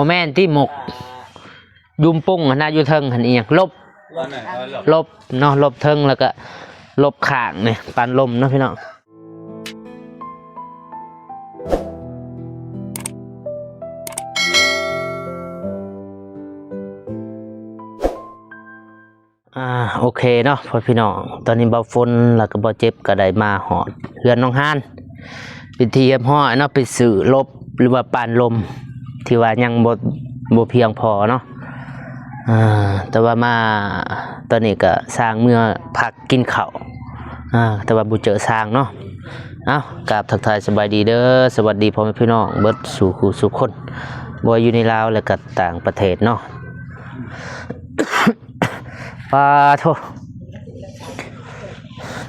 ບໍ່ແມ່ນຕິ ໝົກ ຢຸມປຸ້ງຫັ້ນນະ ຢູ່ເທິງຫັ້ນ ອີ່ຫຍັງ ຫຼົບ ຫຼົບເນາະ ຫຼົບເທິງ ແລ້ວກະຫຼົບຂ້າງນີ້ ປານລົມເນາະພີ່ນ້ອງ. ອ່າ ໂອເຄເນາະ ພໍ່ພີ່ນ້ອງ ຕອນນີ້ບ່າວຝົນ ແລ້ວກໍບ່າວເຈັບ ກໍໄດ້ມາຮອດເຮືອນນ້ອງຮານ ເປັນທີ່ຮຽບຮ້ອຍເນາະ ໄປຊື້ຫຼົບ ຫຼືວ່າປານລົມ ທີ່ວ່າຍັງບໍ່ ບໍ່ພຽງພໍເນາະ. ອ່າ ແຕ່ວ່າມາຕອນນີ້ກໍຊ່າງເມືອພັກກິນເຂົ້າ ອ່າ ແຕ່ວ່າບໍ່ເຈີຊ່າງເນາະ. ເອົ້າ ກາບທັກທາຍສະບາຍດີເດີ ສະຫວັດດີພໍ່ແມ່ພີ່ນ້ອງເບິດສູ່ຄູ່ສູ່ຄົນ ບໍ່ວ່າຢູ່ໃນລາວ ແລະກໍຕ່າງປະເທດເນາະ. ປາໂທ້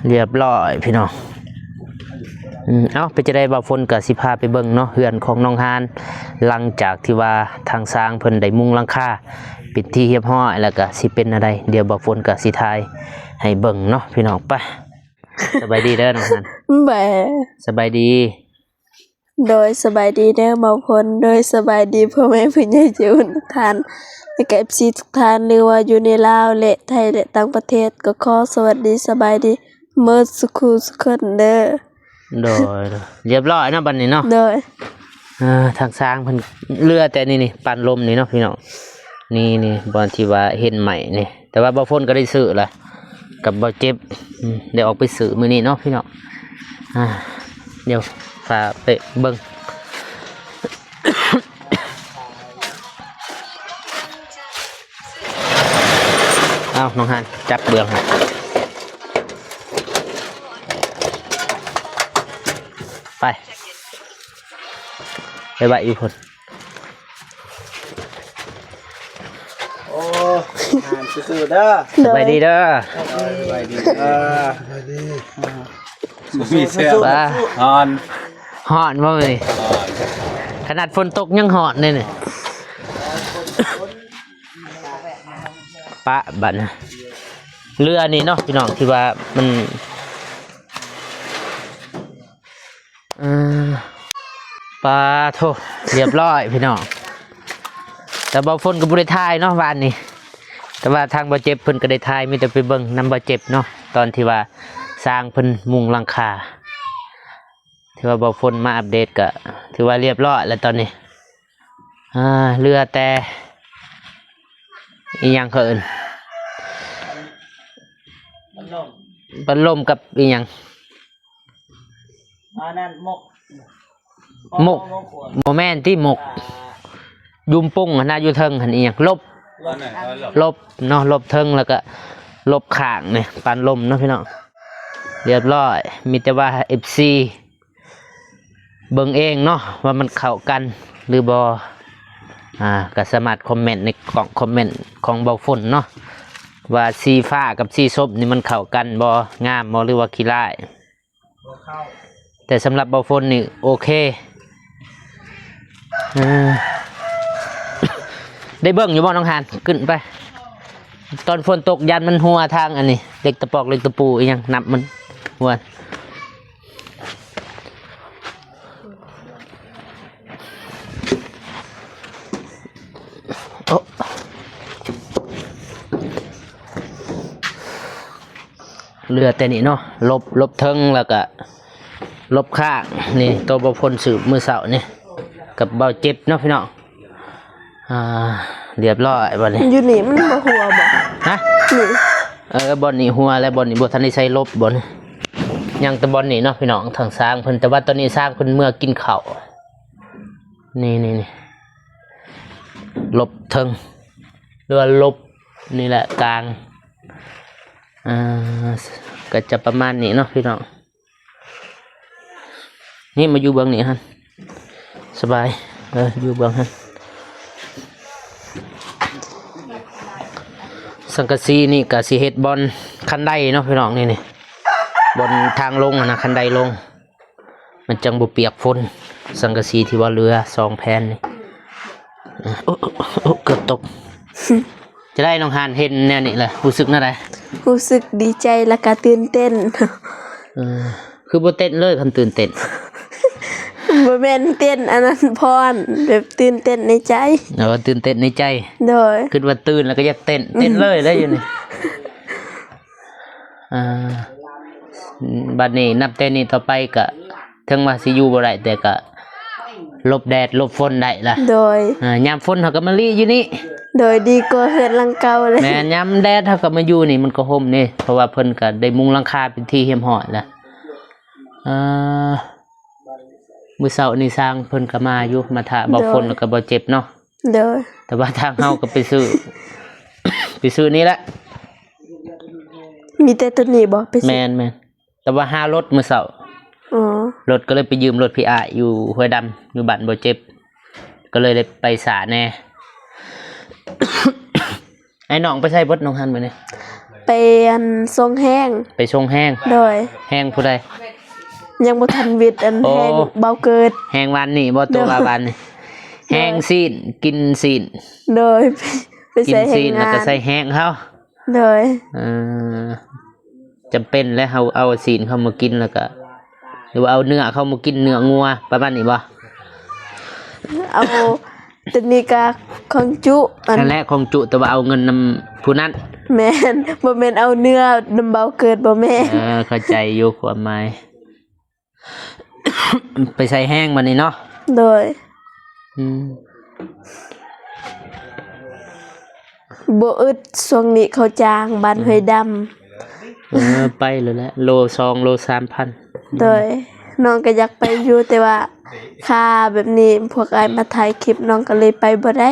ລຽບຮ້ອຍພີ່ນ້ອງ. ອືມ ເອົ້າ ເປັນຈັ່ງໃດ ບ່າວຝົນກໍຊິພາໄປເບິ່ງເນາະ ເຮືອນຂອງນ້ອງຮານ ຫຼັງຈາກທີ່ວ່າທາງຊ່າງເພິ່ນໄດ້ມຸງຫຼັງຄາເປັນທີ່ຮຽບຮ້ອຍ ແລ້ວກໍຊິເປັນແນວໃດ ດຽວບ່າວຝົນກໍຊິຖ່າຍໃຫ້ເບິ່ງເນາະພີ່ນ້ອງ. ໄປ ສະບາຍດີເດີນ້ອງຮານ. ແບ ສະບາຍດີ. ໂດຍ ສະບາຍດີເດີບ່າວຝົນ. ໂດຍ ສະບາຍດີພໍ່ແມ່ຜູ້ໃຫຍ່ໃຈບຸນທຸກທ່ານ ແລະກະເອັຟຊີທຸກທ່ານ ຫຼືວ່າຢູ່ໃນລາວ ແລະໄທ ແລະຕ່າງປະເທດ ກໍຂໍສະຫວັດດີສະບາຍດີເໝິດສູ່ຄູ່ສູ່ຄົນເດີ. ໂດຍ ລຽບຮ້ອຍເນາະບັດນີ້ເນາະ. ໂດຍ ເອີ ທາງຊ່າງເພິ່ນເຫຼືອແຕ່ນີ້ ນີ້ ປານລົມນີ້ເນາະພີ່ນ້ອງ. ນີ້ ນີ້ ບ່ອນທີ່ວ່າເຫັນໃໝ່ນີ້ ແຕ່ວ່າບ່າວຝົນກໍໄດ້ຊື້ລະ ກັບບ່າວເຈັບ ອືມ ໄດ້ອອກໄປຊື້ມື້ນີ້ເນາະພີ່ນ້ອງ. ອ່າ ດຽວພາໄປເບິ່ງ. ເອົາ ນ້ອງຮານ ຈັບເບື້ອງໃຫ້ ໄປ ໄປໄວ້ຢູ່ພຸ້ນ. ໂອ້ ງານຊື່ໆເດີ. ສະບາຍດີເດີ. ໂດຍ ສະບາຍດີເດີ. ມີເສື້ອ ຮ້ອນ ຮ້ອນບໍ່ມື້ນີ້? ຮ້ອນ ຂະໜາດຝົນຕົກຍັງຮ້ອນເດ້ນີ້. ປະບັດນະ ເຮືອນີ້ເນາະພີ່ນ້ອງ ທີ່ວ່າມັນ ອ່າ ປາໂທ້ ລຽບຮ້ອຍພີ່ນ້ອງ. ແຕ່ບ່າວຝົນກໍບໍ່ໄດ້ຖ່າຍເນາະວານນີ້ ແຕ່ວ່າທາງບ່າວເຈັບເພິ່ນກໍໄດ້ຖ່າຍ ມີແຕ່ໄປເບິ່ງນຳບ່າວເຈັບເນາະ ຕອນທີ່ວ່າຊ່າງເພິ່ນມຸງຫຼັງຄາ ຖືວ່າບ່າວຝົນມາອັບເດດກໍຖືວ່າລຽບຮ້ອຍແລ້ວຕອນນີ້. ອ່າ ເຫຼືອແຕ່ ອີ່ຫຍັງເຂົາເອີ້ນ ພັດລົມ ພັດລົມກັບອີ່ຫຍັງ ອັນນັ້ນໝົກ ໝົກ ໝົກ ບໍ່ແມ່ນຕິ ໝົກ ອ່າ ຢຸມປຸ້ງຫັ້ນນະ ຢູ່ເທິງຫັ້ນ ອີ່ຫຍັງ ຫຼົບ ຫຼົບເນາະ ຫຼົບເທິງ ແລ້ວກໍຫຼົບຂ້າງນີ້ ປານລົມເນາະພີ່ນ້ອງ. ລຽບຮ້ອຍ ມີແຕ່ວ່າເອັຟຊີ ເບິ່ງເອງເນາະ ວ່າມັນເຂົ້າກັນຫຼືບໍ່ ອ່າ ກໍສາມາດຄອມເມັນໃນກ່ອງຄອມເມັນຂອງບ່າວຝົນເນາະ ວ່າສີຟ້າກັບສີສົ້ມນີ້ມັນເຂົ້າກັນບໍ່ ງາມບໍ່ ຫຼືວ່າຂີ້ຮ້າຍ. ແຕ່ສຳລັບບ່າວຝົນນີ້ໂອເຄ. ເອີ ໄດ້ເບິ່ງຢູ່ບໍ່ນ້ອງຮານ? ຂຶ້ນໄປ ຕອນຝົນຕົກຢ້ານມັນຮົ່ວທາງອັນນີ້ ເຫຼັກຕະປອກເຫຼັກຕະປູອີ່ຫຍັງ ນັບມັນຮົ່ວ. ໂອ້ ເຫຼືອແຕ່ນີ້ເນາະ ຫຼົບ ຫຼົບເທິງ ແລ້ວກະຫຼົບຂ້າງ ນີ້ ໂຕບ່າວຝົນຊື້ມື້ເຊົ້ານີ້ ກັບບ່າວເຈັບເນາະພີ່ນ້ອງ. ອ່າ ລຽບຮ້ອຍບັດນີ້. ຢູ່ນີ້ມັນບໍ່ຮົ່ວບໍ່? ຮະ? ນີ້ ເອີ ບ່ອນນີ້ຮົ່ວແລ້ວ ບ່ອນນີ້ບໍ່ທັນໄດ້ໃສ່ຫຼົບ ບ່ອນນີ້ ຍັງແຕ່ບ່ອນນີ້ເນາະພີ່ນ້ອງ ທາງຊ່າງເພິ່ນ ແຕ່ວ່າຕອນນີ້ຊ່າງເພິ່ນເມືອກິນເຂົ້າ. ນີ້ ນີ້ ນີ້ ຫຼົບເທິງ ຫຼືວ່າຫຼົບນີ້ແຫຼະກາງ ອ່າ ກໍຈະປະມານນີ້ເນາະພີ່ນ້ອງ. ນີ້ມາຢູ່ເບື້ອງນີ້ຫັ້ນ ສະບາຍ ເອີ ຢູ່ເບື້ອງຫັ້ນ. ສັງກະສີນີ້ກະຊິເຮັດບ່ອນຄັນໄດເນາະພີ່ນ້ອງ ນີ້ ນີ້ ບ່ອນທາງລົງຫັ້ນນະ ຄັນໄດລົງ ມັນຈັ່ງບໍ່ປຽກຝົນ. ສັງກະສີທີ່ວ່າເຫຼືອສອງແຜ່ນນີ້ ໂອ້ ໂອ້ ເກືອບຕົກ. ຈະໄດ້ນ້ອງຮານເຫັນແນວນີ້ແຫຼະ ຮູ້ສຶກແນວໃດ? ຮູ້ສຶກດີໃຈ ແລ້ວກະຕື່ນເຕັ້ນ. ເອີ ຄືບໍ່ເຕັ້ນເລີຍຄັນຕື່ນເຕັ້ນ? ບໍ່ແມ່ນເຕັ້ນອັນນັ້ນພ້ອນ ແບບຕື່ນເຕັ້ນໃນໃຈ. ເອີ ຕື່ນເຕັ້ນໃນໃຈ. ໂດຍ. ຄິດວ່າຕື່ນແລ້ວກໍຢາກເຕັ້ນ ເຕັ້ນເລີຍແຫຼະຢູ່ນີ້. ອ່າ ບັດນີ້ນັບແຕ່ນີ້ຕໍ່ໄປກໍ ເຖິງວ່າຊິຢູ່ບໍ່ໄດ້ ແຕ່ກໍຫຼົບແດດຫຼົບຝົນໄດ້ລະ. ໂດຍ. ອ່າ ຍາມຝົນເຮົາກໍມາລີ້ຢູ່ນີ້. ໂດຍ. ດີກວ່າເຮືອນຫຼັງເກົ່າເລີຍ. ແມ່ນ. ຍາມແດດເຮົາກໍມາຢູ່ນີ້ ມັນກໍຮົ່ມເດ້ ເພາະວ່າເພິ່ນກໍໄດ້ມຸງຫຼັງຄາເປັນທີ່ຮຽບຮ້ອຍລະ. ອ່າ ມື້ເຊົ້ານີ້ຊ່າງເພິ່ນກໍມາຢູ່ ມາຖ້າເບົາຝົນ ໂດຍ ແລ້ວກໍເບົາເຈັບເນາະ. ໂດຍ. ແຕ່ວ່າທາງເຮົາກໍໄປຊື້ ໄປຊື້ນີ້ແຫຼະ. ມີແຕ່ໂຕນີ້ບໍ່? ໄປຊື້. ແມ່ນໆ. ແຕ່ວ່າຫາລົດມື້ເຊົ້າ. ອໍ. ລົດກໍເລີຍໄປຢືມລົດພີ່ອ້າຍຢູ່ຫ້ວຍດຳ ຢູ່ບ້ານເບົາເຈັບ ກໍເລີຍໄດ້ໄປຊ້າແດ່. ໄອ້ນ້ອງໄປໃສເບິດ ນ້ອງຮັນ ມື້ນີ້? ໄປອັນ ສົ່ງແຮງ. ໄປສົ່ງແຮງ. ໂດຍ. ແຮງຜູ້ໃດ? ຍັງບໍ່ທັນວິດ ອັນ ໂອ້ ແຮງເບົາເກີດ. ແຮງວານນີ້ບໍ່? ໂຕ ໂດຍ ວ່າວານນີ້. ໂດຍ. ແຮງຊີ້ນ ກິນຊີ້ນ. ໂດຍ. ໄປ ໄປໃສ່ແຮງງານ ກິນຊີ້ນແລ້ວກໍໃສ່ແຮງເຮົາ. ໂດຍ. ເອີ ຈຳເປັນແຫຼະ ເຮົາເອົາຊີ້ນເຂົ້າມາກິນ ແລ້ວກໍ ຫຼືວ່າເອົາເນື້ອເຂົ້າມາກິນ ເນື້ອງົວ ປະມານນີ້ບໍ່? ເອົາ ໂຕນີ້ກະຂອງຈຸ ອັນ ນັ້ນແຫຼະຂອງຈຸ ແຕ່ວ່າເອົາເງິນນຳຜູ້ນັ້ນ. ແມ່ນ. ບໍ່ແມ່ນເອົາເນື້ອນຳເບົາເກີດ ບໍ່ແມ່ນ. ເອີ ເຂົ້າໃຈຢູ່ຄວາມໝາຍ. ໄປໃສ່ແຮງບັດນີ້ເນາະ. ໂດຍ. ອືມ. ບໍ່ອຶດ ຊ່ວງນີ້ເຂົາຈ້າງບ້ານ ອືມ ຫ້ວຍດຳ. ເອີ ໄປໂລດແຫຼະ ໂລສອງໂລສາມພັນ. ໂດຍ. ນ້ອງກໍຢາກໄປຢູ່ ແຕ່ວ່າຄ່າແບບນີ້ ພວກອ້າຍມາຖ່າຍຄລິບ ນ້ອງກໍເລີຍໄປບໍ່ໄດ້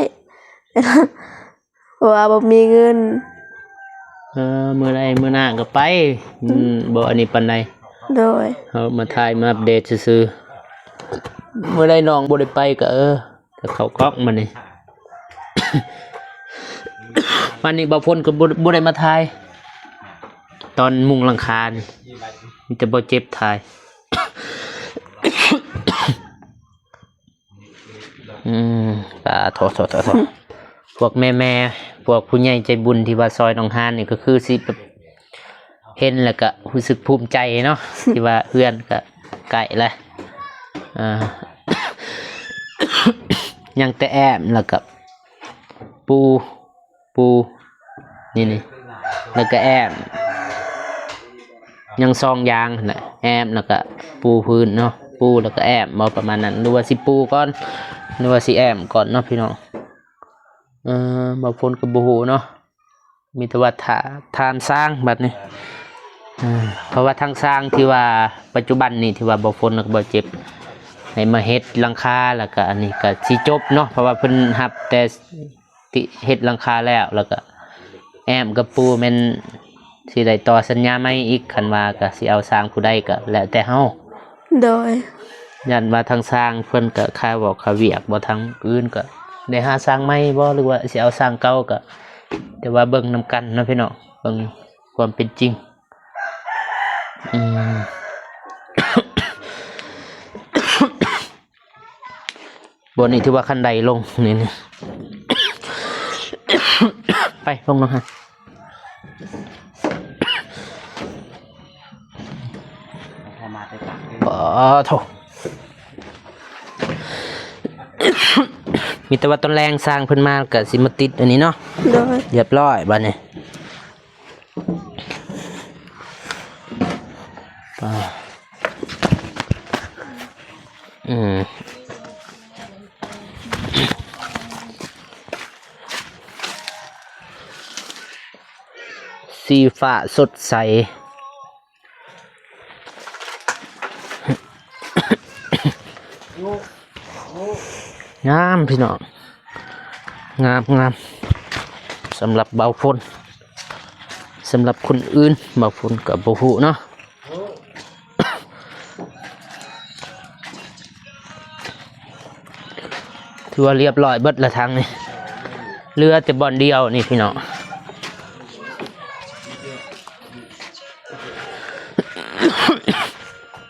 ເພາະວ່າບໍ່ມີເງິນ. ເອີ ມື້ໃດມື້ໜ້າກໍໄປ. ອືມ. ອືມ ບໍ່ອັນນີ້ປານໃດ. ໂດຍ. ເຮົາມາຖ່າຍມາອັບເດດຊື່ໆ. ມື້ໃດນ້ອງບໍ່ໄດ້ໄປກໍ ເອີ ກໍເຂົ້າກ້ອງບັດນີ້. ວັນນີ້ບ່າວພົນກໍບໍ່ ບໍ່ໄດ້ມາຖ່າຍ ຕອນມຸງຫຼັງຄານີ້ ມີແຕ່ບ່າວເຈັບຖ່າຍ. ອືມ ປາໂທ ໂທ ໂທ ໂທ ພວກແມ່ໆ ພວກຜູ້ໃຫຍ່ໃຈບຸນທີ່ວ່າຊ່ອຍນ້ອງຮານນີ້ ກໍຄືຊິແບບ ເຫັນແລ້ວກະຮູ້ສຶກພູມໃຈເນາະ ທີ່ວ່າເຮືອນກະໃກ້ແລ້ວ ອ່າ ຍັງແຕ່ແອ້ມ ແລ້ວກະປູ ປູ ນີ້ໆ ແລ້ວກະແອ້ມ ຍັງສອງຢ່າງຫັ້ນແຫຼະ ແອ້ມ ແລ້ວກະປູພື້ນເນາະ ປູ ແລ້ວກະແອ້ມ ເວົ້າປະມານນັ້ນ ຫຼືວ່າຊິປູກ່ອນ ຫຼືວ່າຊິແອ້ມກ່ອນເນາະ ພີ່ນ້ອງ. ເອີ ບ່າວພົນກໍບໍ່ຮູ້ເນາະ ມີແຕ່ວ່າຖ້າ ຖາມຊ່າງບັດນີ້ ເອີ ເພາະວ່າທາງຊ່າງທີ່ວ່າປັດຈຸບັນນີ້ ທີ່ວ່າບ່າວພົນກັບບ່າວເຈັບໃຫ້ມາເຮັດຫຼັງຄາ ແລ້ວກະອັນນີ້ກະຊິຈົບເນາະ ເພາະວ່າເພິ່ນຮັບແຕ່ ຕິເຮັດຫຼັງຄາແລ້ວ ແລ້ວກະແອ້ມກັບປູແມ່ນຊິໄດ້ຕໍ່ສັນຍາໃໝ່ອີກ ຄັນວ່າກະຊິເອົາຊ່າງຜູ້ໃດກະແລ້ວແຕ່ເຮົາ. ໂດຍ. ຢ້ານວ່າທາງຊ່າງເພິ່ນກະຄາວອກຄາວຽກບໍ່ ທາງອື່ນກະໄດ້ຫາຊ່າງໃໝ່ບໍ່ ຫຼືວ່າຊິເອົາຊ່າງເກົ່າກະ ແຕ່ວ່າເບິ່ງນຳກັນເນາະພີ່ນ້ອງ ເບິ່ງຄວາມເປັນຈິງ. ອືມ ບ່ອນນີ້ຖືວ່າຂັ້ນໄດລົງ ນີ້ ນີ້ ໄປລົງເນາະຮະ ປາໂທ ມີແຕ່ວ່າຕອນແລງຊ່າງເພິ່ນມາກະຊິມາຕິດອັນນີ້ເນາະ ໂດຍ ຮຽບຮ້ອຍບາດນີ້. ປາ ອືມ ສີຟ້າສົດໃສ ງາມພີ່ນ້ອງ ງາມ ງາມ ສຳລັບບ່າວພົນ ສຳລັບຄົນອື່ນ ບ່າວພົນກໍບໍ່ຮູ້ເນາະ ຖືວ່າຮຽບຮ້ອຍເບິດລະທາງນີ້ ເຫຼືອແຕ່ບ່ອນດຽວນີ້ພີ່ນ້ອງ.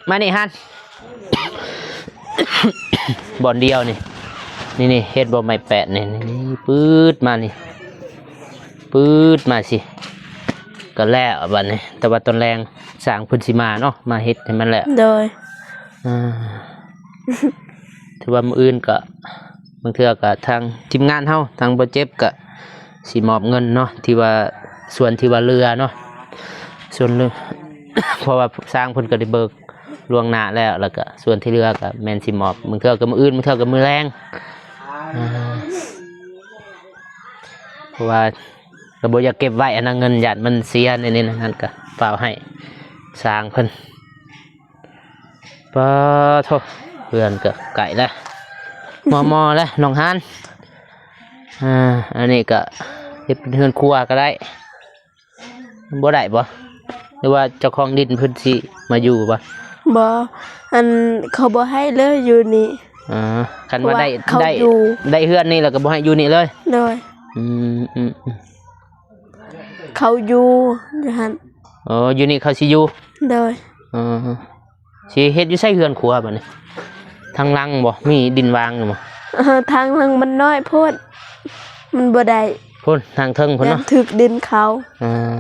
ມານີ້ຫັ້ນ ບ່ອນດຽວນີ້ ນີ້ໆ ເຫັນບໍ່ໄມ້ແປດນີ້ ນີ້ ນີ້ ປືດມານີ້ ປືດມາຊິ ກໍແລ້ວບາດນີ້ ແຕ່ວ່າຕອນແລງຊ່າງເພິ່ນຊິມາເນາະ ມາເຮັດໃຫ້ມັນແລ້ວ ໂດຍ ອ່າ ຖືວ່າມື້ອື່ນກໍ ບາງເທື່ອກໍທາງທີມງານເຮົາ ທາງບໍ່ເຈັບກໍຊິມອບເງິນເນາະ ທີ່ວ່າ ສ່ວນທີ່ວ່າເຫຼືອເນາະ ສ່ວນເຫຼືອ ເພາະວ່າຊ່າງເພິ່ນກໍໄດ້ເບີກລ່ວງໜ້າແລ້ວ ແລ້ວກໍສ່ວນທີ່ເຫຼືອກໍແມ່ນຊິມອບ ບາງເທື່ອກໍມື້ອື່ນ ບາງເທື່ອກໍມື້ແລງ ອ່າ ເພາະວ່າ ກໍບໍ່ຢາກເກັບໄວ້ອັນນັ້ນ ເງິນຢ້ານມັນເສຍ ນີ້ໆ ນັ້ນ ກໍຟ້າວໃຫ້ຊ່າງເພິ່ນ. ປາໂທ ເຮືອນກໍໃກ້ແລ້ວ ມໍ່ໆ ແລ້ວນ້ອງຮານ ອ່າ ອັນນີ້ກໍເຮັດເປັນເຮືອນຄົວກໍໄດ້ ບໍ່ໄດ້ບໍ່ ຫຼືວ່າເຈົ້າຂອງດິນເພິ່ນຊິມາຢູ່ບໍ່? ບໍ່ ອັນ ເຂົາບໍ່ໃຫ້ເລີຍຢູ່ນີ້ ອ່າ ຄັນວ່າໄດ້ ເຂົາຢູ່ ໄດ້ເຮືອນນີ້ແລ້ວກໍບໍ່ໃຫ້ຢູ່ນີ້ເລີຍ ໂດຍ ອືມ ອືມ ອືມ ເຂົາຢູ່ ຢູ່ຫັ້ນ ອໍ ຢູ່ນີ້ເຂົາຊິຢູ່ ໂດຍ ອໍ ຊິເຮັດຢູ່ໃສເຮືອນຄົວບັດນີ້? ທາງຫຼັງບໍ່ ມີດິນວ່າງຢູ່ບໍ່? ເອີ ທາງຫຼັງມັນນ້ອຍໂພດ ມັນບໍ່ໄດ້ ພຸ້ນທາງເທິງພຸ້ນເນາະ ຢ້ານຖືກດິນເຂົາ ອ່າ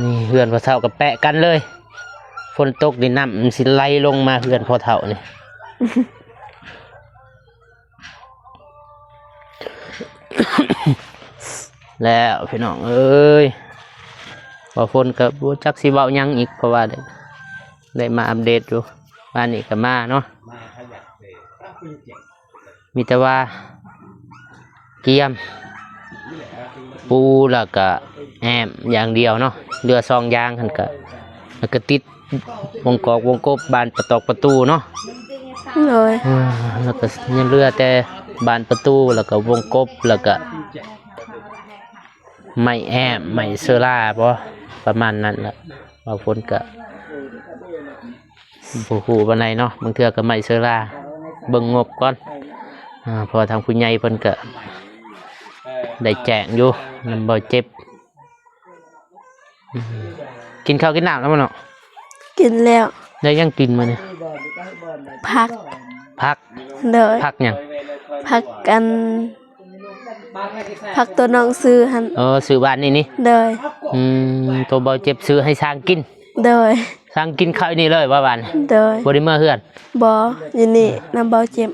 ນີ້ເຮືອນພໍ່ເຖົ້າກໍແປະກັນເລີຍ ຝົນຕົກນີ້ນ້ຳມັນຊິໄຫຼລົງມາເຮືອນພໍ່ເຖົ້ານີ້. ແລ້ວພີ່ນ້ອງເອີຍ ບ່າວຝົນກໍບໍ່ຈັກຊິເວົ້າຫຍັງອີກ ເພາະວ່າໄດ້ ໄດ້ມາອັບເດດຢູ່ ວານນີ້ກໍມາເນາະ ມີແຕ່ວ່າກຽມ ປູ ແລ້ວກໍແອ້ມຢ່າງດຽວເນາະ ເຫຼືອສອງຢ່າງຫັ້ນກໍ ແລ້ວກໍຕິດ ວົງກອກວົງກົບ ບານປະຕອກປະຕູເນາະ ໂດຍ ເອີ ແລ້ວກໍຍັງເຫຼືອແຕ່ບານປະຕູ ແລ້ວກໍວົງກົບ ແລ້ວກໍໄມ້ແອ້ມ ໄມ້ເຊີລາບໍ ປະມານນັ້ນແຫຼະ ວ່າຝົນກໍບໍ່ຮູ້ປານໃດເນາະ ບາງເທື່ອກໍໄມ້ເຊີລາ ເບິ່ງງົບກ່ອນ ເພາະວ່າທາງຜູ້ໃຫຍ່ເພິ່ນກໍໄດ້ແຈ້ງຢູ່ນຳບໍ່ເຈັບ. ອືມ ກິນເຂົ້າກິນນ້ຳແລ້ວບໍ່ເນາະ? ກິນແລ້ວ ໄດ້ຫຍັງກິນມື້ນີ້? ຜັກ ຜັກ ໂດຍ ຜັກຫຍັງ? ຜັກອັນ ຜັກໂຕນ້ອງຊື້ຫັ້ນ ເອີ ຊື້ວານນີ້ນີ້ ໂດຍ ອືມ ໂຕບໍ່ເຈັບຊື້ໃຫ້ຊ່າງກິນ ໂດຍ ຊ່າງກິນເຂົ້ານີ້ເລີຍວ່າວານ ໂດຍ ບໍ່ໄດ້ເມືອເຮືອນ? ບໍ່ ຢູ່ນີ້ນຳບໍ່ເຈັບ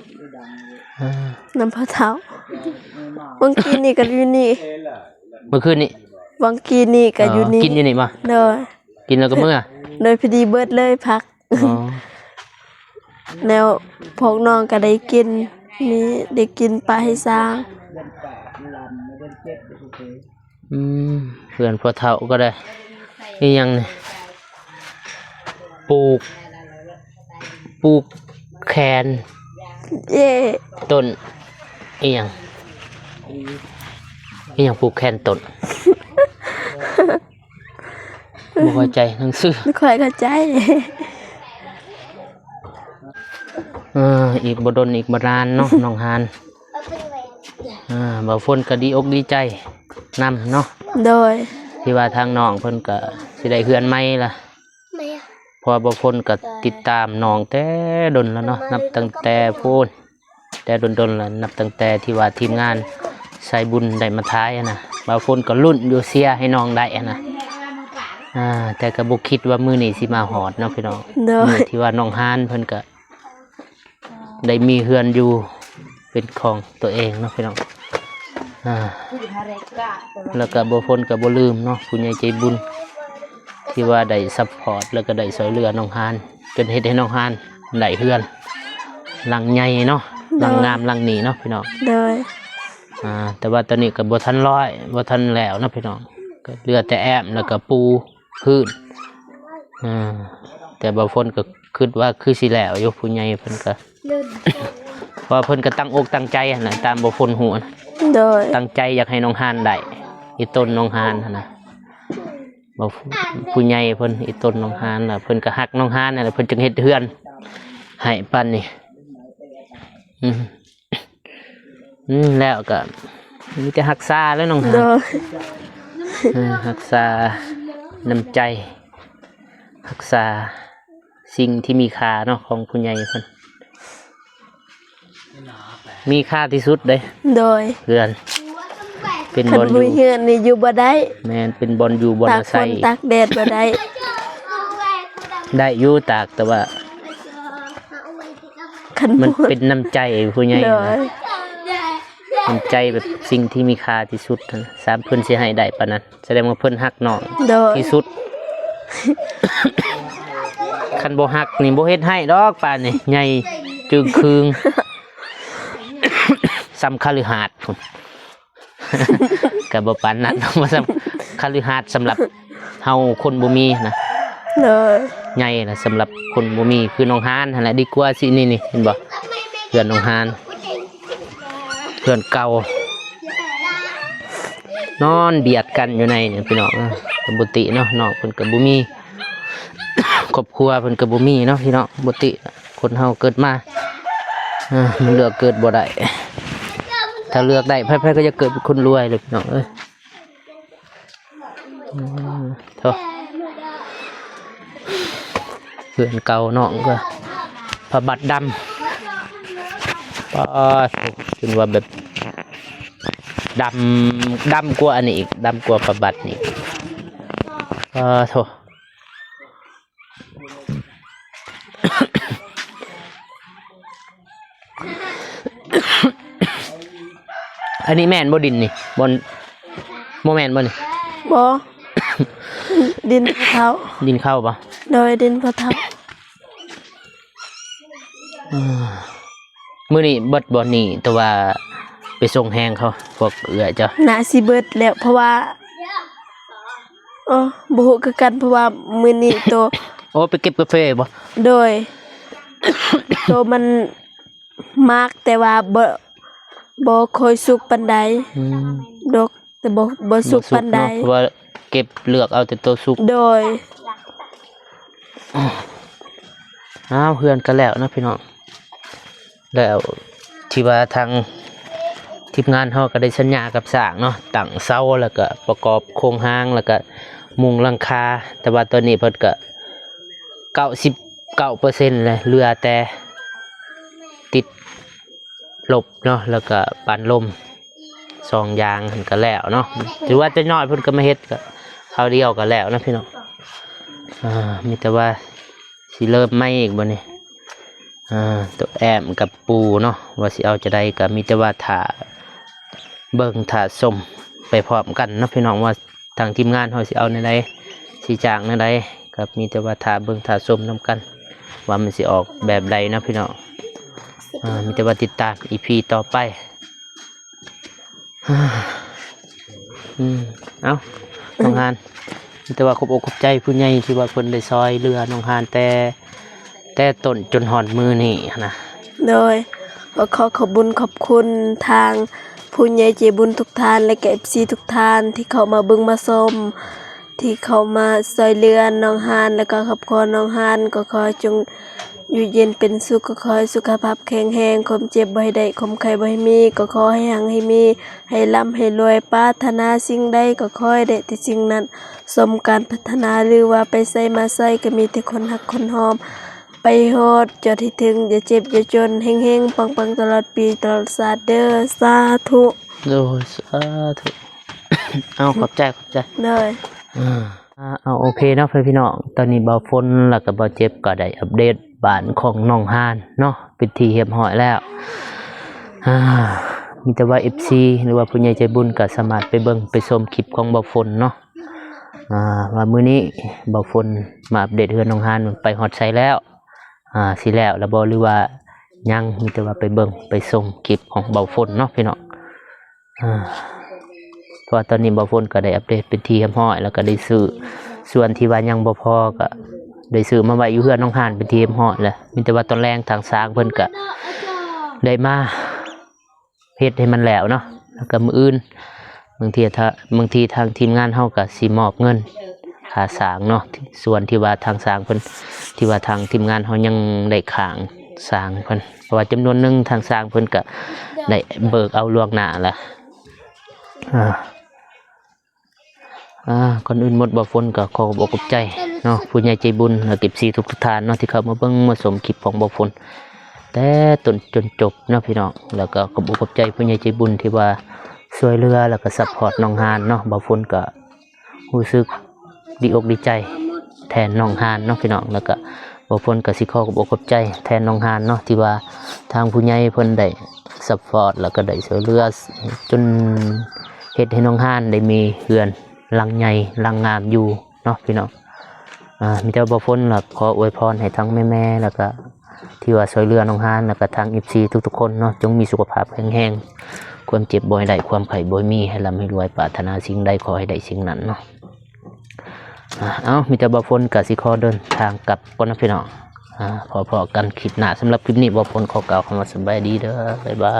ອ່າ ນຳພໍ່ເຖົ້າ ວັງກີ້ນີ້ກໍຢູ່ນີ້ ມື້ຄືນນີ້ ວັງກີ້ນີ້ກໍຢູ່ນີ້ ອໍ ກິນຢູ່ນີ້ບໍ່? ໂດຍ ກິນແລ້ວກໍເມືອ ໂດຍ ພໍດີເບິດເລີຍຜັກ ອໍ ແລ້ວພວກນ້ອງກໍໄດ້ກິນ ມີໄດ້ກິນປາໃຫ້ຊ້າງ ອືມ ເຮືອນພໍ່ເຖົ້າກໍໄດ້ ອີຫຍັງນີ້ ປູກ ປູກແຂນ ເອີ ຕົ້ນອີຫຍັງ ອີຫຍັງປູກແຂນຕົ້ນ ບໍ່ເຂົ້າໃຈໜັງສື ບໍ່ຄ່ອຍເຂົ້າໃຈ ເອີ ອີກບໍ່ດົນອີກບໍ່ນານເນາະ ນ້ອງຮານ ອ່າ ບ່າວຝົນກໍດີອົກດີໃຈນຳເນາະ ໂດຍ ທີ່ວ່າທາງນ້ອງເພິ່ນກໍຊິໄດ້ເຮືອນໃໝ່ລະ ເພາະວ່າບ່າວຝົນກໍຕິດຕາມນ້ອງແຕ່ດົນແລ້ວເນາະ ນັບຕັ້ງແຕ່ພຸ້ນ ແຕ່ດົນໆ ແລ້ວ ນັບຕັ້ງແຕ່ທີ່ວ່າທີມງານສາຍບຸນໄດ້ມາຖ່າຍຫັ້ນນະ ບ່າວຝົນກໍລຸ້ນຢູ່ ເຊຍໃຫ້ນ້ອງໄດ້ຫັ້ນນະ ອ່າ ແຕ່ກໍບໍ່ຄິດວ່າມື້ນີ້ຊິມາຮອດເນາະພີ່ນ້ອງ ໂດຍ ມື້ທີ່ວ່ານ້ອງຮານເພິ່ນກໍ ໄດ້ມີເຮືອນຢູ່ເປັນຂອງຕົວເອງເນາະພີ່ນ້ອງ ອ່າ ແລ້ວກໍບໍ່ພົ້ນກໍບໍ່ລືມເນາະ ຜູ້ໃຫຍ່ໃຈບຸນທີ່ວ່າໄດ້ຊັບພອດ ແລ້ວກໍໄດ້ຊ່ວຍເຫຼືອນ້ອງຮານ ຈົນເຮັດໃຫ້ນ້ອງຮານໄດ້ເຮືອນຫຼັງໃຫຍ່ເນາະ ໂດຍ ຫຼັງງາມຫຼັງນີ້ເນາະພີ່ນ້ອງ ໂດຍ ອ່າ ແຕ່ວ່າຕອນນີ້ກໍບໍ່ທັນຮ້ອຍ ບໍ່ທັນແລ້ວເນາະພີ່ນ້ອງ ກໍເຫຼືອແຕ່ແອ້ມ ແລ້ວກໍປູພື້ນ ອ່າ ແຕ່ບ່າວຝົນກໍ ຄິດວ່າຄືຊິແລ້ວຢູ່ ຜູ້ໃຫຍ່ເພິ່ນກໍ ເພາະວ່າເພິ່ນກໍຕັ້ງອົກຕັ້ງໃຈຫັ້ນນະ ຕາມບ່າວຝົນຮູ້ນະ ໂດຍ ຕັ້ງໃຈຢາກໃຫ້ນ້ອງຮານໄດ້ ອີ່ຕົນນ້ອງຮານຫັ້ນນະ ບ່າວ ຜູ້ໃຫຍ່ເພິ່ນ ອີ່ຕົນນ້ອງຮານນະ ເພິ່ນກໍຮັກນ້ອງຮານຫັ້ນແຫຼະ ເພິ່ນຈຶ່ງເຮັດເຮືອນໃຫ້ປານນີ້ ອືມ ອືມ ແລ້ວກໍມີແຕ່ຮັກສາແຫຼະນ້ອງຮານ ໂດຍ ເອີ ຮັກສານ້ຳໃຈ ຮັກສາສິ່ງທີ່ມີຄ່າເນາະ ຂອງຜູ້ໃຫຍ່ເພິ່ນ ມີຄ່າທີ່ສຸດເດ້ ໂດຍ ເຮືອນ ເປັນບ່ອນຢູ່ ຄັນບໍ່ມີເຮືອນນີ້ຢູ່ບໍ່ໄດ້ ແມ່ນ ເປັນບ່ອນຢູ່ບ່ອນອາໄສ ຕາກຝົນຕາກແດດບໍ່ໄດ້ ໄດ້ຢູ່ຕາກ ແຕ່ວ່າ ຄັນ ມັນ ບໍ່ ເປັນນ້ຳໃຈຜູ້ໃຫຍ່ ໂດຍ ນະ ນ້ຳໃຈແບບສິ່ງທີ່ມີຄ່າທີ່ສຸດຫັ້ນນະ ສາມເພິ່ນຊິໃຫ້ໄດ້ປານນັ້ນ ສະແດງວ່າເພິ່ນຮັກນ້ອງ ໂດຍ ທີ່ສຸດ. ຄັນບໍ່ຮັກນີ້ບໍ່ເຮັດໃຫ້ດອກປານນີ້ ໃຫຍ່ຈຶ່ງຄຶງ ສ່ຳຄະລືຫາດພຸ້ນ. ກໍບໍ່ປານນັ້ນດອກ ວ່າສ່ຳຄະລືຫາດສຳລັບເຮົາຄົນບໍ່ມີນະ ໂດຍ ໃຫຍ່ລະສຳລັບຄົນບໍ່ມີ ຄືນ້ອງຮານຫັ້ນແຫຼະ ດີກວ່າຊິ ນີ້ ນີ້ ເຫັນບໍ່ ເຮືອນນ້ອງຮານ ເຮືອນເກົ່າ ນອນບຽດກັນຢູ່ໃນນີ້ພີ່ນ້ອງເອີຍ ກໍບໍ່ຕິເນາະ ນ້ອງເພິ່ນກໍບໍ່ມີ ຄອບຄົວເພິ່ນກໍບໍ່ມີເນາະພີ່ນ້ອງ ບໍ່ຕິ ຄົນເຮົາເກີດມາ ເອີ ມັນເລືອກເກີດບໍ່ໄດ້ ຖ້າເລືອກໄດ້ ໃຜໆກໍຢາກເກີດເປັນຄົນລວຍເລີຍພີ່ນ້ອງເອີຍ. ອືມ ໂທ້ ເຮືອນເກົ່ານ້ອງກໍ ຜ້າບັດດຳ ປາດໂທ້ ຈົນວ່າແບບ ດຳ ດຳກວ່າອັນນີ້ອີກ ດຳກວ່າຜ້າບັດນີ້ ປາດໂທ້. ອັນນີ້ແມ່ນບໍ່ດິນນີ້ ບ່ອນ ບໍ່ແມ່ນບໍ່ນີ້? ບໍ່ ດິນພະເຖົ້າ ດິນເຂົາບໍ່? ໂດຍ ດິນພະເຖົ້າ. ອືມ ມື້ນີ້ເບິດບໍ່ນີ້ ແຕ່ວ່າໄປສົ່ງແຮງເຂົາ ພວກເອື້ອຍເຈົ້າ? ໜ້າຊິເບິດແລ້ວ ເພາະວ່າ ເອີ ບໍ່ຮູ້ຄືກັນ ເພາະວ່າມື້ນີ້ໂຕ ໂອ້ ໄປເກັບກາເຟບໍ່? ໂດຍ ໂຕມັນໝາກ ແຕ່ວ່າບໍ່ ບໍ່ຄ່ອຍສຸກປານໃດ ອືມ ດອກ ແຕ່ບໍ່ ບໍ່ສຸກປານໃດ ບໍ່ສຸກເນາະ ເພາະວ່າເກັບເລືອກເອົາແຕ່ໂຕສຸກ ໂດຍ. ອ້າວ ເຮືອນກໍແລ້ວເນາະພີ່ນ້ອງ ແລ້ວທີ່ວ່າທາງທີມງານເຮົາກໍໄດ້ສັນຍາກັບຊ່າງເນາະ ຕັ້ງເສົາ ແລ້ວກໍປະກອບໂຄງຮ່າງ ແລ້ວກໍມຸງຫຼັງຄາ ແຕ່ວ່າຕອນນີ້ເພິ່ນກໍເກົ້າສິບເກົ້າເປີເຊັນແລ້ວ ເຫຼືອແຕ່ຕິດລົບເນາະ ແລ້ວກໍປັນລົມ ສອງຢ່າງຫັ້ນກໍແລ້ວເນາະ ຖືວ່າແຕ່ນ້ອຍເພິ່ນກໍມາເຮັດ ກໍຄາວດຽວກໍແລ້ວນະພີ່ນ້ອງ. ອ່າ ມີແຕ່ວ່າຊິເລີ່ມໃໝ່ອີກບໍ່ນີ້? ອ່າ ໂຕແອ້ມກັບປູເນາະ ວ່າຊິເອົາຈັ່ງໃດ ກໍມີແຕ່ວ່າຖ້າເບິ່ງຖ້າຊົມໄປພ້ອມກັນເນາະພີ່ນ້ອງ ວ່າທາງທີມງານເຮົາຊິເອົາແນວໃດ ຊິຈ້າງແນວໃດ ກໍມີແຕ່ວ່າຖ້າເບິ່ງຖ້າຊົມນຳກັນ ວ່າມັນຊິອອກແບບໃດເນາະພີ່ນ້ອງ. ອ່າ ມີແຕ່ວ່າຕິດຕາມອີພີຕໍ່ໄປ. ອືມ ເອົ້າ ນ້ອງຮານ ມີແຕ່ວ່າຂອບອົກຂອບໃຈຜູ້ໃຫຍ່ທີ່ວ່າເພິ່ນໄດ້ຊ່ອຍເຫຼືອນ້ອງຮານແຕ່ ແຕ່ຕົ້ນຈົນຮອດມື້ນີ້ຫັ້ນນະ. ໂດຍ ກໍຂໍຂອບບຸນຂອບຄຸນທາງຜູ້ໃຫຍ່ໃຈບຸນທຸກທ່ານ ແລະກໍເອັຟຊີທຸກທ່ານທີ່ເຂົ້າມາເບິ່ງມາຊົມ ທີ່ເຂົ້າມາຊ່ອຍເຫຼືອນ້ອງຮານ ແລະກໍຄອບຄົວນ້ອງຮານ ກໍຂໍຈົ່ງຢູ່ເຢັນເປັນສຸກ ກໍຂໍໃຫ້ສຸຂະພາບແຂງແຮງ ຄວາມເຈັບບໍ່ໃຫ້ໄດ້ ຄວາມໄຂ້ບໍ່ໃຫ້ມີ ກໍຂໍໃຫ້ຮັ່ງໃຫ້ມີ ໃຫ້ລ່ຳໃຫ້ລວຍ ປາດຖະໜາສິ່ງໃດກໍຂໍໃຫ້ໄດ້ແຕ່ສິ່ງນັ້ນ ສົມການປາດຖະໜາ ຫຼືວ່າໄປໃສມາໃສກໍມີແຕ່ຄົນຮັກຄົນຫອມ ໄປຮອດຈອດໃຫ້ເຖິງ ຢ່າເຈັບຢ່າຈົນ ເຮັງໆ ປັງໆ ຕະຫຼອດປີຕະຫຼອດຊາດເດີ ສາທຸ. ໂດຍ ສາທຸ. ເອົາ ຂອບໃຈ ຂອບໃຈ ໂດຍ. ອ່າ ເອົາ ໂອເຄເນາະ ພີ່ນ້ອງ ຕອນນີ້ບ່າວຝົນ ແລ້ວກໍບ່າວເຈັບ ກໍໄດ້ອັບເດດບ້ານຂອງນ້ອງຮານເນາະ ເປັນທີ່ຮຽບຮ້ອຍແລ້ວ. ອ່າ ມີແຕ່ວ່າເອັຟຊີ ຫຼືວ່າຜູ້ໃຫຍ່ໃຈບຸນ ກໍສາມາດໄປເບິ່ງໄປຊົມຄລິບຂອງບ່າວຝົນເນາະ ອ່າ ວ່າມື້ນີ້ບ່າວຝົນມາອັບເດດເຮືອນນ້ອງຮານ ໄປຮອດໃສແລ້ວ ອ່າ ຊິແລ້ວລະບໍ່ ຫຼືວ່າຍັງ ມີແຕ່ວ່າໄປເບິ່ງໄປຊົມຄລິບຂອງບ່າວຝົນເນາະ ພີ່ນ້ອງ. ອ່າ ເພາະວ່າຕອນນີ້ບ່າວຝົນກໍໄດ້ອັບເດດເປັນທີ່ຮຽບຮ້ອຍ ແລ້ວກໍໄດ້ຊື້ສ່ວນທີ່ວ່າຍັງບໍ່ພໍ ກໍໄດ້ຊື້ມາໄວ້ຢູ່ເຮືອນນ້ອງຮານເປັນທີ່ຮຽບຮ້ອຍແລ້ວ. ມີແຕ່ວ່າຕອນແລງທາງຊ່າງເພິ່ນກໍໄດ້ມາເຮັດໃຫ້ມັນແລ້ວເນາະ ແລ້ວກໍມື້ອື່ນ ບາງທີຖ້າ ບາງທີທາງທີມງານເຮົາກໍຊິມອບເງິນຄ່າສ້າງເນາະ ສ່ວນທີ່ວ່າທາງຊ່າງເພິ່ນ ທີ່ວ່າທາງທີມງານເຮົາຍັງໄດ້ຄ້າງຊ່າງເພິ່ນ ເພາະວ່າຈຳນວນໜຶ່ງທາງຊ່າງເພິ່ນກໍໄດ້ເບີກເອົາລ່ວງໜ້າລະ. ອ່າ ອ່າ ກ່ອນອື່ນໝົດ ບ່າວຝົນກໍຂໍຂອບອົກຂອບໃຈເນາະ ຜູ້ໃຫຍ່ໃຈບຸນ ແລະ ເອັຟຊີທຸກໆທ່ານເນາະ ທີ່ເຂົ້າມາເບິ່ງມາຊົມຄລິບຂອງບ່າວຝົນແຕ່ຕົ້ນຈົນຈົບເນາະ ພີ່ນ້ອງ. ແລ້ວກໍຂອບອົກຂອບໃຈຜູ້ໃຫຍ່ໃຈບຸນທີ່ວ່າຊ່ວຍເຫຼືອ ແລ້ວກໍຊັບພອດນ້ອງຮານເນາະ ບ່າວຝົນກໍ ຮູ້ສຶກດີອົກດີໃຈແທນນ້ອງຮານເນາະ ພີ່ນ້ອງ. ແລ້ວກະ ບໍ່ຝົນກໍຊິຂໍຂອບອົກຂອບໃຈແທນນ້ອງຮານເນາະ ທີ່ວ່າທາງຜູ້ໃຫຍ່ເພິ່ນໄດ້ຊັບພອດ ແລ້ວກໍໄດ້ຊ່ວຍເຫຼືອ ຈົນເຮັດໃຫ້ນ້ອງຮານໄດ້ມີເຮືອນຫຼັງໃຫຍ່ຫຼັງງາມຢູ່ເນາະພີ່ນ້ອງ. ອ່າ ມີແຕ່ວ່າບໍ່ຝົນລະຂໍອວຍພອນໃຫ້ທັງແມ່ໆ ແລ້ວກະທີ່ວ່າຊ່ວຍເຫຼືອນ້ອງຮານ ແລ້ວກະທັງເອັຟຊີທຸກໆຄົນເນາະ ຈົ່ງມີສຸຂະພາບແຂງແຮງ ຄວາມເຈັບບໍ່ໃຫ້ໄດ້ ຄວາມໄຂ້ບໍ່ໃຫ້ມີ ໃຫ້ລ່ຳໃຫ້ລວຍ ປາດຖະໜາສິ່ງໃດຂໍໃຫ້ໄດ້ສິ່ງນັ້ນເນາະ. ອ່າ ເອົາ ມີແຕ່ບໍ່ຝົນກະຊິຂໍເດີນທາງກັບກ່ອນນະພີ່ນ້ອງ. ອ່າ ພໍ້ໆກັນຄລິບໜ້າ ສຳລັບຄລິບນີ້ບໍ່ຝົນຂໍກ່າວຄຳວ່າສະບາຍດີເດີ ບາຍບາຍ.